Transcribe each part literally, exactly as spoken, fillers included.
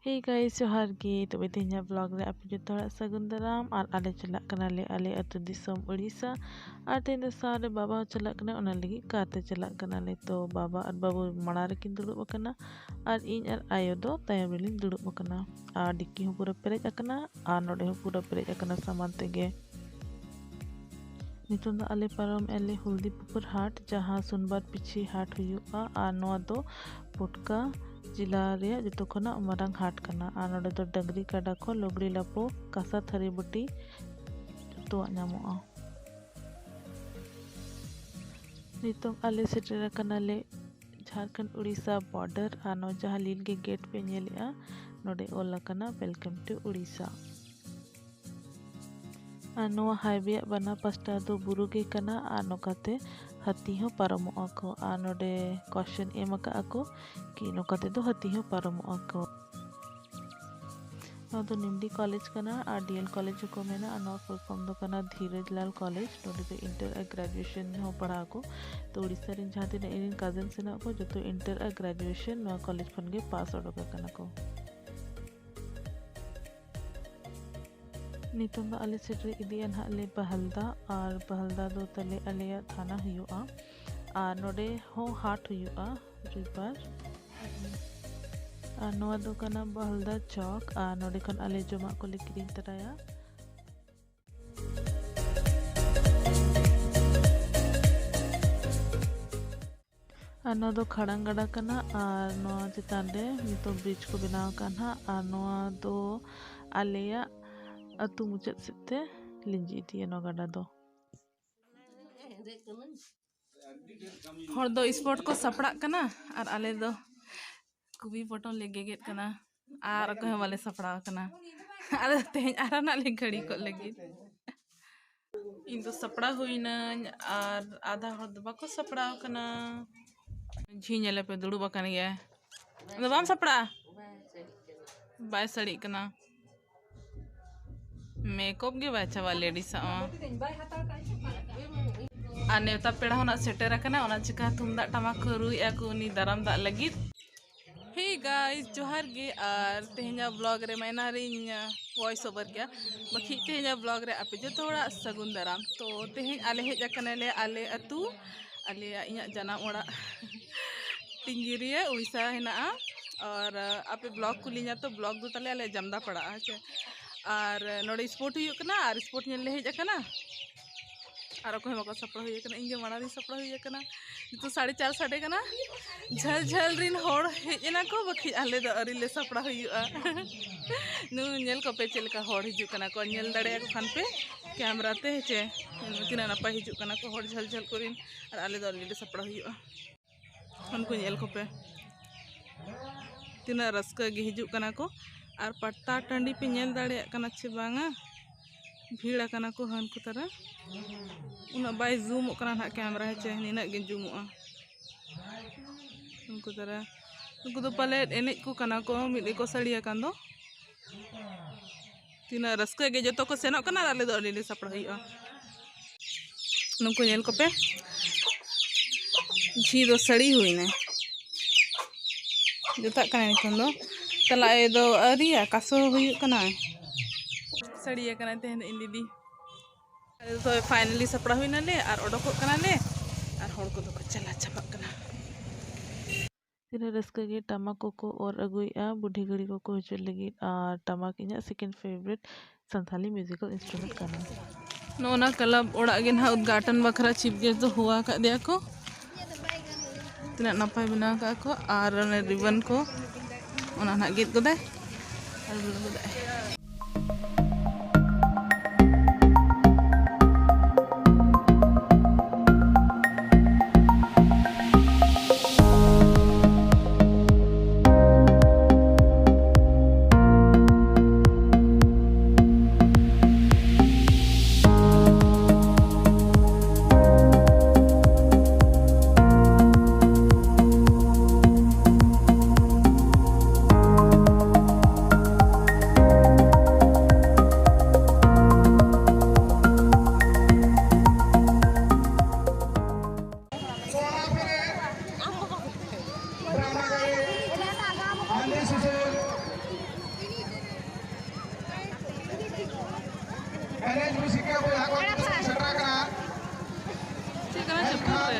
Hey guys, ᱡᱚᱦᱟᱨ ᱜᱮ᱾ ᱛᱚᱵᱮ ᱛᱮᱦᱮᱧᱟᱜ vlog ᱨᱮ ᱟᱯᱮ ᱡᱚᱛᱚ ᱦᱚᱲᱟᱜ ᱥᱟᱹᱜᱩᱱ ᱫᱟᱨᱟᱢ᱾ ᱟᱨ ᱟᱞᱮ ᱪᱟᱞᱟᱜ ᱠᱟᱱᱟᱞᱮ ᱟᱞᱮ ᱟᱹᱛᱩ ᱫᱤᱥᱚᱢ ᱳᱰᱤᱥᱟ᱾ ᱟᱨ ᱛᱮᱦᱮᱧ ᱫᱚ ᱥᱟᱶᱨᱮ ᱵᱟᱵᱟ ᱦᱚᱸ ᱪᱟᱞᱟᱜ ᱠᱟᱱᱟ, ᱚᱱᱟ ᱞᱟᱹᱜᱤᱫ car ᱛᱮ ᱪᱟᱞᱟᱜ ᱠᱟᱱᱟᱞᱮ᱾ ᱛᱚ ᱵᱟᱵᱟ ᱟᱨ ᱵᱟᱹᱵᱩ ᱢᱟᱲᱟᱝ ᱨᱮᱠᱤᱱ ᱫᱩᱲᱩᱵ ᱟᱠᱟᱱᱟ ᱟᱨ ᱤᱧ ᱟᱨ ᱟᱭᱳ ᱫᱚ ᱛᱟᱭᱚᱢ ᱨᱮᱞᱤᱧ ᱫᱩᱲᱩᱵ ᱟᱠᱟᱱᱟ᱾ ᱟᱨ ᱰᱤᱠᱤ ᱦᱚᱸ ᱯᱩᱨᱟᱹ ᱯᱮᱨᱮᱡ ᱟᱠᱟᱱᱟ ᱟᱨ ᱱᱚᱰᱮ ᱦᱚᱸ ᱯᱩᱨᱟᱹ ᱯᱮᱨᱮᱡ ᱟᱠᱟᱱᱟ ᱥᱟᱢᱟᱱ ᱛᱮᱜᱮ᱾ ᱱᱤᱛᱚᱝ ᱫᱚ ᱟᱞᱮ ᱯᱟᱨᱚᱢ ᱟᱞᱮ ᱦᱚᱞᱫᱤ ᱯᱩᱠᱩᱨ ᱦᱟᱴ, ᱡᱟᱦᱟᱸ ᱥᱳᱢᱵᱟᱨ ᱯᱤᱪᱷᱤ ᱦᱟᱴ ᱦᱩᱭᱩᱜᱼᱟ᱾ ᱟᱨ ᱱᱚᱣᱟ ᱫᱚ ᱯᱚᱴᱠᱟ ᱡᱮᱞᱟ ᱨᱮᱭᱟᱜ ᱡᱚᱛᱚ ᱠᱷᱚᱱᱟᱜ ᱢᱟᱨᱟᱝ ᱦᱟᱴ ᱠᱟᱱᱟ᱾ ᱟᱨ ᱱᱚᱰᱮ ᱫᱚ ᱰᱟᱹᱝᱨᱤ ᱠᱟᱰᱟ ᱠᱷᱚᱱ ᱞᱩᱜᱽᱲᱤ ᱞᱟᱯᱚ, ᱠᱟᱸᱥᱟ ᱛᱷᱟᱹᱨᱤ ᱵᱟᱹᱴᱤ ᱡᱚᱛᱚᱣᱟᱜ ᱧᱟᱢᱚᱜᱼᱟ᱾ ᱱᱤᱛᱚᱝ ᱟᱞᱮ ᱥᱮᱴᱮᱨ ᱟᱠᱟᱱᱟᱞᱮ ᱡᱷᱟᱲᱠᱷᱚᱸᱰ ᱩᱲᱤᱥᱥᱟ border᱾ ᱟᱨ ᱱᱚᱣᱟ ᱡᱟᱦᱟᱸ ᱞᱤᱞ ᱜᱮ gate ᱯᱮ ᱧᱮᱞᱮᱜᱼᱟ, ᱱᱚᱰᱮ ᱚᱞ ᱟᱠᱟᱱᱟ Welcome to Odisha᱾ ᱟᱨ ᱱᱚᱣᱟ highway ᱭᱟᱜ ᱵᱟᱱᱟᱨ ᱯᱟᱥᱴᱟ ᱫᱚ ᱵᱩᱨᱩ ᱜᱮ ᱠᱟᱱᱟ ᱟᱨ ᱱᱚᱝᱠᱟᱛᱮ ᱦᱟᱹᱛᱤ ᱦᱚᱸ ᱯᱟᱨᱚᱢᱚᱜᱼᱟ ᱠᱚ᱾ ᱟᱨ ᱱᱚᱰᱮ caution ᱮᱢ ᱟᱠᱟᱫᱼᱟ ᱠᱚ ᱠᱤ ᱱᱚᱝᱠᱟ ᱛᱮᱫᱚ ᱦᱟᱹᱛᱤ ᱦᱚᱸ ᱯᱟᱨᱚᱢᱚᱜᱼᱟ ᱠᱚ᱾ ᱱᱚᱣᱟ ᱫᱚ ᱱᱤᱢᱰᱤ ᱠᱚᱞᱮᱡᱽ ᱠᱟᱱᱟ ᱟᱨ D L ᱠᱚᱞᱮᱡᱽ ᱦᱚᱸᱠᱚ ᱢᱮᱱᱟ᱾ ᱟᱨ ᱱᱚᱣᱟ full form ᱫᱚ ᱠᱟᱱᱟ ᱫᱷᱤᱨᱟᱡᱽ ᱞᱟᱞ ᱠᱚᱞᱮᱡᱽ᱾ ᱱᱚᱰᱮ ᱫᱚ ᱤᱱᱴᱟᱨ ᱟᱨ ᱜᱨᱮᱡᱩᱭᱮᱥᱚᱱ ᱦᱚᱸ ᱯᱟᱲᱦᱟᱣ ᱟᱠᱚ᱾ ᱛᱚ ᱩᱲᱤᱥᱥᱟ ᱨᱮᱱ ᱡᱟᱦᱟᱸ ᱛᱤᱱᱟᱹᱜ ᱤᱧ ᱨᱮᱱ ᱠᱟᱡᱤᱱᱥ ᱦᱮᱱᱟᱜ ᱠᱚ, ᱡᱚᱛᱚ ᱤᱱᱴᱟᱨ ᱟᱨ ᱜᱨᱮᱡᱩᱭᱮᱥᱚᱱ ᱱᱚᱣᱟ ᱠᱚᱞᱮᱡᱽ ᱠᱷᱚᱱ ᱜᱮ ᱯᱟᱥ ᱚᱰᱚᱠ ᱟᱠᱟᱱᱟ ᱠᱚ᱾ ᱱᱤᱛᱚᱝ ᱫᱚ ᱟᱞᱮ ᱥᱮᱴᱮᱨ ᱤᱫᱤᱜᱼᱟ ᱱᱟᱦᱟᱜ ᱞᱮ ᱵᱟᱦᱟᱞᱫᱟ, ᱟᱨ ᱵᱟᱦᱟᱞᱫᱟ ᱫᱚ ᱛᱟᱞᱮ ᱟᱞᱮᱭᱟᱜ ᱛᱷᱟᱱᱟ ᱦᱩᱭᱩᱜᱼᱟ᱾ ᱟᱨ ᱱᱚᱰᱮ ᱦᱚᱸ ᱦᱟᱴ ᱦᱩᱭᱩᱜᱼᱟ ᱨᱚᱵᱤᱵᱟᱨ᱾ ᱟᱨ ᱱᱚᱣᱟ ᱫᱚ ᱠᱟᱱᱟ ᱵᱟᱦᱟᱞᱫᱟ ᱪᱚᱠ, ᱟᱨ ᱱᱚᱰᱮ ᱠᱷᱚᱱ ᱟᱞᱮ ᱡᱚᱢᱟᱜ ᱠᱚᱞᱮ ᱠᱤᱨᱤᱧ ᱛᱚᱨᱟᱭᱟ᱾ ᱟᱨ ᱱᱚᱣᱟ ᱫᱚ ᱠᱷᱟᱲᱟᱝ ᱜᱟᱰᱟ ᱠᱟᱱᱟ, ᱟᱨ ᱱᱚᱣᱟ ᱪᱮᱛᱟᱱ ᱨᱮ ᱱᱤᱛᱚᱜ ᱵᱨᱤᱡᱽ ᱠᱚ ᱵᱮᱱᱟᱣ ᱟᱠᱟᱫ ᱱᱟᱦᱟᱜ᱾ ᱟᱨ ᱱᱚᱣᱟ ᱫᱚ ᱟᱞᱮᱭᱟᱜ ᱟᱹᱛᱩ ᱢᱩᱪᱟᱹᱫ ᱥᱮᱫ ᱛᱮ ᱞᱤᱸᱡᱤ ᱤᱫᱤᱭᱟ ᱱᱚᱣᱟ ᱜᱟᱰᱟ ᱫᱚ᱾ ᱦᱚᱲ ᱫᱚ ᱥᱯᱳᱨᱴ ᱠᱚ ᱥᱟᱯᱲᱟᱜ ᱠᱟᱱᱟ ᱟᱨ ᱟᱞᱮ ᱫᱚ ᱠᱚᱯᱤ ᱯᱚᱴᱚᱢ ᱞᱮ ᱜᱮᱜᱮᱫ ᱠᱟᱱᱟ᱾ ᱟᱨ ᱚᱠᱚᱭ ᱦᱚᱸ ᱵᱟᱞᱮ ᱥᱟᱯᱲᱟᱣ ᱠᱟᱱᱟ᱾ ᱟᱞᱮ ᱫᱚ ᱛᱮᱦᱮᱧ ᱟᱨ ᱱᱟᱜ ᱞᱮ ᱜᱷᱟᱹᱲᱤ ᱠᱚᱜ ᱞᱟᱹᱜᱤᱫ᱾ ᱤᱧ ᱫᱚ ᱥᱟᱯᱲᱟᱣ ᱦᱩᱭᱱᱟᱹᱧ ᱟᱨ ᱟᱫᱷᱟ ᱦᱚᱲ ᱫᱚ ᱵᱟᱠᱚ ᱥᱟᱯᱲᱟᱣ ᱠᱟᱱᱟ᱾ ᱡᱷᱤ ᱧᱮᱞᱮ ᱯᱮ ᱫᱩᱲᱩᱵ ᱟᱠᱟᱱ ᱜᱮᱭᱟ᱾ ᱟᱫᱚ ᱵᱟᱢ ᱥᱟᱯᱲᱟᱜᱼᱟ? ᱵᱟᱭ ᱥᱟᱹᱲᱤᱜ ᱠᱟᱱᱟ᱾ ᱢᱮᱠᱚᱯ ᱜᱮ ᱵᱟᱭ ᱪᱟᱵᱟᱜᱼᱟ ᱞᱮᱰᱤᱥᱟᱜ ᱢᱟ᱾ ᱟᱨ ᱱᱮᱣᱛᱟ ᱯᱮᱲᱟ ᱦᱚᱸ ᱱᱟᱜ ᱥᱮᱴᱮᱨ ᱟᱠᱟᱱᱟ, ᱚᱱᱟ ᱪᱤᱠᱟ ᱛᱩᱢᱫᱟᱜ ᱴᱟᱢᱟᱠ ᱠᱚ ᱨᱩᱭᱮᱫᱼᱟ ᱠᱚ ᱩᱱᱤ ᱫᱟᱨᱟᱢ ᱫᱟᱜ ᱞᱟᱹᱜᱤᱫ᱾ Hey guys, ᱡᱚᱦᱟᱨ ᱜᱮ᱾ ᱟᱨ ᱛᱮᱦᱮᱧᱟᱜ vlog ᱨᱮ ᱢᱟ ᱮᱱᱟᱝ ᱨᱤᱧ voice over ᱠᱮᱜᱼᱟ, ᱵᱟᱠᱷᱤᱡ ᱛᱮᱦᱮᱧᱟᱜ vlog ᱨᱮ ᱟᱯᱮ ᱡᱚᱛᱚ ᱦᱚᱲᱟᱜ ᱥᱟᱹᱜᱩᱱ ᱫᱟᱨᱟᱢ᱾ ᱛᱚ ᱛᱮᱦᱮᱧ ᱟᱞᱮ ᱦᱮᱡ ᱟᱠᱟᱱᱟᱞᱮ ᱟᱞᱮ ᱟᱹᱛᱩ, ᱟᱞᱮᱭᱟᱜ, ᱤᱧᱟᱹᱜ ᱡᱟᱱᱟᱢ ᱚᱲᱟᱜ ᱴᱤᱝᱜᱤᱨᱤᱭᱟᱹ ᱩᱲᱤᱥᱥᱟ ᱦᱮᱱᱟᱜᱼᱟ᱾ ᱟᱨ ᱟᱯᱮ vlog ᱠᱩᱞᱤᱧᱟ ᱛᱚ, vlog ᱫᱚ ᱛᱟᱞᱮ ᱟᱞᱮ ᱡᱟᱢᱫᱟ ᱯᱟᱲᱟᱜᱼᱟ, ᱦᱮᱸ ᱪᱮ? ᱟᱨ ᱱᱚᱰᱮ sport ᱦᱩᱭᱩᱜ ᱠᱟᱱᱟ ᱟᱨ sport ᱧᱮᱞ ᱞᱮ ᱦᱮᱡ ᱟᱠᱟᱱᱟ᱾ ᱟᱨ ᱚᱠᱚᱭ ᱦᱚᱸ ᱵᱟᱠᱚ ᱥᱟᱯᱲᱟᱣ ᱦᱩᱭ ᱟᱠᱟᱱᱟ, ᱤᱧ ᱜᱮ ᱢᱟᱲᱟᱝ ᱨᱤᱧ ᱥᱟᱯᱲᱟᱣ ᱦᱩᱭ ᱟᱠᱟᱱᱟ᱾ ᱱᱤᱛᱚᱜ ᱥᱟᱲᱮ ᱪᱟᱨ ᱥᱟᱰᱮ ᱠᱟᱱᱟ᱾ ᱡᱷᱟᱹᱞ ᱡᱷᱟᱹᱞ ᱨᱤᱱ ᱦᱚᱲ ᱦᱮᱡ ᱮᱱᱟ ᱠᱚ, ᱵᱟᱠᱷᱟᱡ ᱟᱞᱮ ᱫᱚ ᱟᱹᱣᱨᱤ ᱞᱮ ᱥᱟᱯᱲᱟᱣ ᱦᱩᱭᱩᱜᱼᱟ᱾ ᱱᱩ ᱧᱮᱞ ᱠᱚᱯᱮ ᱪᱮᱫ ᱞᱮᱠᱟ ᱦᱚᱲ ᱦᱤᱡᱩᱜ ᱠᱟᱱᱟ ᱠᱚ, ᱧᱮᱞ ᱫᱟᱲᱮᱭᱟᱠᱚ ᱠᱷᱟᱱ ᱯᱮ camera ᱛᱮ, ᱦᱮᱸ ᱪᱮ? ᱛᱤᱱᱟᱹᱜ ᱱᱟᱯᱟᱭ ᱦᱤᱡᱩᱜ ᱠᱟᱱᱟ ᱠᱚ ᱦᱚᱲ ᱡᱷᱟᱹᱞ ᱡᱷᱟᱹᱞ ᱠᱚᱨᱮᱱ, ᱟᱨ ᱟᱞᱮ ᱫᱚ ᱟᱹᱣᱨᱤ ᱞᱮ ᱥᱟᱯᱲᱟᱣ ᱦᱩᱭᱩᱜᱼᱟ᱾ ᱩᱱᱠᱩ ᱧᱮᱞ ᱠᱚᱯᱮ, ᱛᱤᱱᱟᱹᱜ ᱨᱟᱹᱥᱠᱟᱹ ᱜᱮ ᱦᱤᱡᱩᱜ ᱠᱟᱱᱟ ᱠᱚ᱾ ᱟᱨ ᱯᱟᱛᱟ ᱴᱟᱺᱰᱤ ᱯᱮ ᱧᱮᱞ ᱫᱟᱲᱮᱭᱟᱜ ᱠᱟᱱᱟ ᱪᱮ ᱵᱟᱝᱟ? ᱵᱷᱤᱲ ᱟᱠᱟᱱᱟ ᱠᱚ ᱦᱟᱹᱱᱠᱩ ᱛᱟᱨᱟ᱾ ᱩᱱᱟᱹᱜ ᱵᱟᱭ zoomᱚᱜ ᱠᱟᱱᱟ ᱱᱟᱦᱟᱜ camera, ᱦᱮᱸ ᱪᱮ? ᱱᱤᱱᱟᱹᱜ ᱜᱮ zoomᱚᱜᱼᱟ᱾ ᱩᱱᱠᱩ ᱛᱟᱨᱟ, ᱩᱱᱠᱩ ᱫᱚ ᱯᱟᱞᱮᱫ ᱮᱱᱮᱡ ᱠᱚ ᱠᱟᱱᱟ ᱠᱚ, ᱢᱤᱫ ᱜᱮᱠᱚ ᱥᱟᱹᱲᱤ ᱟᱠᱟᱱ ᱫᱚ᱾ ᱛᱤᱱᱟᱹᱜ ᱨᱟᱹᱥᱠᱟᱹ ᱜᱮ, ᱡᱚᱛᱚ ᱠᱚ ᱥᱮᱱᱚᱜ ᱠᱟᱱᱟ ᱟᱨ ᱟᱞᱮ ᱫᱚ ᱟᱹᱰᱤ ᱞᱮ ᱥᱟᱯᱲᱟᱣ ᱦᱩᱭᱩᱜᱼᱟ᱾ ᱱᱩᱠᱩ ᱧᱮᱞ ᱠᱚᱯᱮ, ᱡᱷᱤ ᱫᱚ ᱥᱟᱹᱲᱤ ᱦᱩᱭᱱᱟᱭ, ᱡᱚᱛᱟᱜ ᱠᱟᱱᱟᱭ ᱱᱤᱛᱚᱝ ᱫᱚ᱾ ᱛᱟᱞᱟ ᱟᱭᱳ ᱫᱚ ᱟᱹᱣᱨᱤᱭᱟ, ᱠᱟᱥᱚ ᱦᱩᱭᱩᱜ ᱠᱟᱱᱟ᱾ ᱥᱟᱹᱲᱤ ᱟᱠᱟᱱᱟᱭ ᱛᱮᱦᱮᱧ ᱫᱚ ᱤᱧ ᱫᱤᱫᱤ᱾ ᱟᱞᱮ ᱫᱚ finally ᱥᱟᱯᱲᱟᱣ ᱦᱩᱭᱱᱟᱞᱮ ᱟᱨ ᱚᱰᱚᱠᱚᱜ ᱠᱟᱱᱟᱞᱮ, ᱟᱨ ᱦᱚᱲ ᱠᱚᱫᱚ ᱠᱚ ᱪᱟᱞᱟᱣ ᱪᱟᱵᱟᱜ ᱠᱟᱱᱟ᱾ ᱛᱤᱱᱟᱹᱜ ᱨᱟᱹᱥᱠᱟᱹ ᱜᱮ ᱴᱟᱢᱟᱠ ᱠᱚᱠᱚ ᱚᱨ ᱟᱹᱜᱩᱭᱮᱫᱼᱟ, ᱵᱩᱰᱷᱤ ᱜᱟᱹᱲᱤ ᱠᱚᱠᱚ ᱦᱤᱡᱩᱜ ᱞᱟᱹᱜᱤᱫ, ᱟᱨ ᱴᱟᱢᱟᱠ ᱤᱧᱟᱹᱜ second favourite Santali musical instrument ᱠᱟᱱᱟ᱾ ᱱᱚᱜᱼᱚ ᱱᱟ club ᱚᱲᱟᱜ ᱜᱮ ᱱᱟᱦᱟᱜ ᱩᱫᱽᱜᱷᱟᱴᱚᱱ ᱵᱟᱠᱷᱨᱟ chief guest ᱫᱚ ᱦᱚᱦᱚ ᱟᱠᱟᱫᱮᱭᱟ ᱠᱚ᱾ ᱛᱤᱱᱟᱹᱜ ᱱᱟᱯᱟᱭ ᱵᱮᱱᱟᱣ ᱟᱠᱟᱫᱼᱟ ᱠᱚ, ᱟᱨ ᱚᱱᱮ ribbon ᱠᱚ, ᱚᱱᱟ ᱱᱟᱦᱟᱜ ᱜᱮᱫ ᱜᱚᱫᱟᱭ ᱟᱨ ᱵᱚᱞᱚ ᱜᱚᱫᱟᱭ᱾ ᱮᱱᱮᱡ ᱨᱩᱥᱤᱠᱟ ᱵᱚᱭᱦᱟ ᱠᱚ ᱥᱮᱴᱮᱨ ᱟᱠᱟᱱᱟ᱾ ᱪᱮᱫ ᱠᱟᱱᱟ ᱪᱟᱹᱯᱩᱫ ᱨᱮ?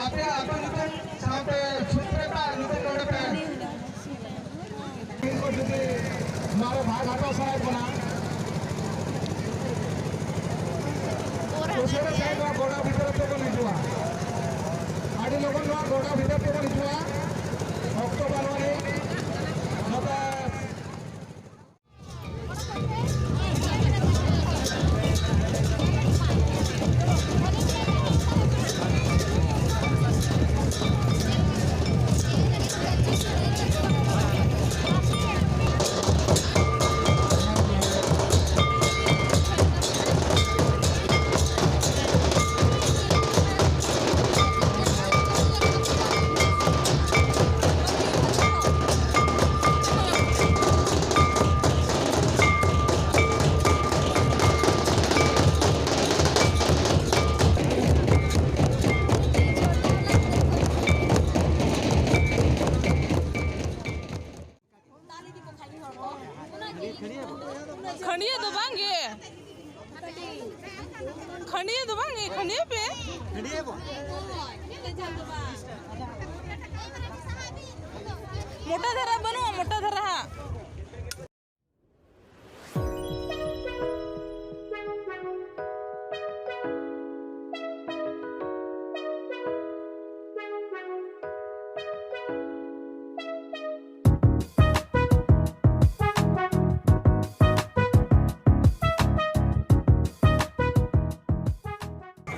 ᱟᱯᱮᱭᱟᱜ ᱟᱹᱛᱩ ᱧᱩᱛᱩᱢ ᱥᱟᱶᱛᱮ ᱥᱩᱛᱨᱮᱛᱟ ᱧᱩᱛᱩᱢ ᱱᱚᱰᱮ ᱯᱮ᱾ ᱩᱱᱠᱩ ᱡᱩᱫᱤ ᱱᱚᱣᱟ ᱨᱮ ᱵᱷᱟᱜᱽ ᱦᱟᱛᱟᱣ ᱥᱟᱱᱟᱭᱮᱫ ᱵᱚᱱᱟ, ᱩᱥᱟᱹᱨᱟ ᱥᱟᱺᱦᱤᱡ ᱱᱚᱣᱟ ᱜᱚᱰᱟ ᱵᱷᱤᱛᱟᱹᱨ ᱛᱮᱵᱚᱱ ᱦᱤᱡᱩᱜᱼᱟ᱾ ᱟᱹᱰᱤ ᱞᱚᱜᱚᱱ ᱱᱚᱣᱟ ᱜᱚᱰᱟ ᱵᱷᱤᱛᱟᱹᱨ ᱛᱮᱵᱚᱱ ᱦᱤᱡᱩᱜᱼᱟ᱾ ᱚᱠᱛᱚ ᱵᱟᱹᱱᱩᱜ ᱟᱹᱱᱤᱡ᱾ ᱱᱚᱛᱮ ᱠᱷᱟᱹᱱᱤᱭᱟᱹ ᱫᱚ ᱵᱟᱝ ᱜᱮ᱾ ᱠᱷᱟᱹᱱᱤᱭᱟᱹ ᱫᱚ ᱵᱟᱝ ᱜᱮ, ᱠᱷᱟᱹᱱᱤᱭᱟᱹ ᱯᱮ᱾ ᱢᱚᱴᱟ ᱫᱷᱟᱨᱟ ᱵᱟᱹᱱᱩᱜᱼᱟ, ᱢᱚᱴᱟ ᱫᱷᱟᱨᱟ ᱦᱟᱸᱜ᱾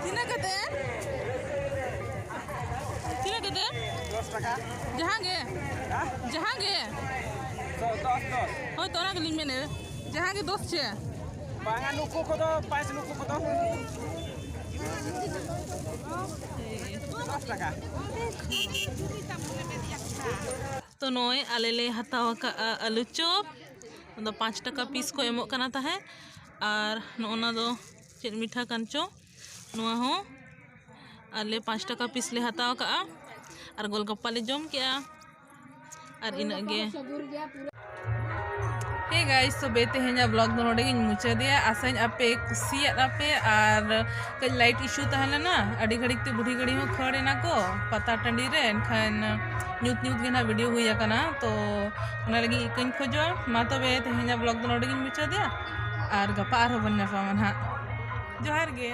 ᱛᱤᱱᱟᱹᱜ ᱠᱟᱛᱮ? ᱛᱤᱱᱟᱹᱜ ᱠᱟᱛᱮ? ᱫᱚᱥ ᱴᱟᱠᱟ᱾ ᱡᱟᱦᱟᱸ ᱜᱮ? ᱦᱮᱸ? ᱡᱟᱦᱟᱸ ᱜᱮ? ᱫᱚ-, ᱫᱚᱥ, ᱫᱚᱥ᱾ ᱦᱳᱭ, ᱛᱚ ᱚᱱᱟ ᱜᱮᱞᱤᱧ ᱢᱮᱱᱮᱫ, ᱡᱟᱦᱟᱸ ᱜᱮ ᱫᱚᱥ ᱪᱮ? ᱵᱟᱝᱟ, ᱱᱩᱠᱩ ᱠᱚᱫᱚ ᱯᱟᱸᱪ, ᱱᱩᱠᱩ ᱠᱚᱫᱚ᱾ ᱫᱚᱥ ᱴᱟᱠᱟ᱾ ᱛᱚ ᱱᱚᱜᱼᱚᱭ ᱟᱞᱮ ᱞᱮ ᱦᱟᱛᱟᱣ ᱟᱠᱟᱫᱼᱟ ᱟᱹᱞᱩ ᱪᱚᱯ, ᱚᱱᱟ ᱫᱚ ᱯᱟᱸᱪ ᱴᱟᱠᱟ ᱯᱤᱥ ᱠᱚ ᱮᱢᱚᱜ ᱠᱟᱱᱟ ᱛᱟᱦᱮᱸᱫ᱾ ᱟᱨ ᱱᱚᱜᱼᱚ ᱱᱟ ᱫᱚ ᱪᱮᱫ ᱢᱤᱴᱷᱟ ᱠᱟᱱ ᱪᱚ, ᱱᱚᱣᱟ ᱦᱚᱸ ᱟᱞᱮ ᱯᱟᱸᱪ ᱴᱟᱠᱟ ᱯᱤᱥ ᱞᱮ ᱦᱟᱛᱟᱣ ᱟᱠᱟᱫᱼᱟ᱾ ᱟᱨ ᱜᱳᱞᱜᱟᱯᱯᱟ ᱞᱮ ᱡᱚᱢ ᱠᱮᱫᱼᱟ᱾ ᱟᱨ ᱤᱱᱟᱹᱜ ᱜᱮ᱾ ᱥᱩᱨ ᱜᱮᱭᱟ ᱯᱩᱨᱟᱹ᱾ Hey guys, ᱛᱚᱵᱮ ᱛᱮᱦᱮᱧᱟᱜ vlog ᱫᱚ ᱱᱚᱰᱮ ᱜᱤᱧ ᱢᱩᱪᱟᱹᱫᱮᱭᱟ᱾ ᱟᱥᱟᱧ ᱟᱯᱮ ᱠᱩᱥᱤᱭᱟᱫ ᱟᱯᱮ, ᱟᱨ ᱠᱟᱹᱡ light issue ᱛᱟᱦᱮᱸ ᱞᱮᱱᱟ, ᱟᱹᱰᱤ ᱜᱷᱟᱹᱲᱤᱡ ᱛᱮ ᱵᱩᱰᱷᱤ ᱜᱟᱹᱰᱤ ᱦᱚᱸ ᱠᱷᱟᱹᱲ ᱮᱱᱟ ᱠᱚ ᱯᱟᱛᱟ ᱴᱟᱺᱰᱤ ᱨᱮ, ᱮᱱᱠᱷᱟᱱ ᱧᱩᱛ ᱧᱩᱛ ᱜᱮ ᱱᱟᱦᱟᱜ video ᱦᱩᱭ ᱟᱠᱟᱱᱟ᱾ ᱛᱚ ᱚᱱᱟ ᱞᱟᱹᱜᱤᱫ ᱤᱠᱟᱹᱧ ᱠᱷᱚᱡᱚᱜᱼᱟ᱾ ᱢᱟ ᱛᱚᱵᱮ ᱛᱮᱦᱮᱧᱟᱜ vlog ᱫᱚ ᱱᱚᱰᱮ ᱜᱤᱧ ᱢᱩᱪᱟᱹᱫᱮᱭᱟ, ᱟᱨ ᱜᱟᱯᱟ ᱟᱨᱦᱚᱸ ᱵᱚᱱ ᱧᱟᱯᱟᱢᱟ ᱱᱟᱦᱟᱜ᱾ ᱡᱚᱦᱟᱨ ᱜᱮ᱾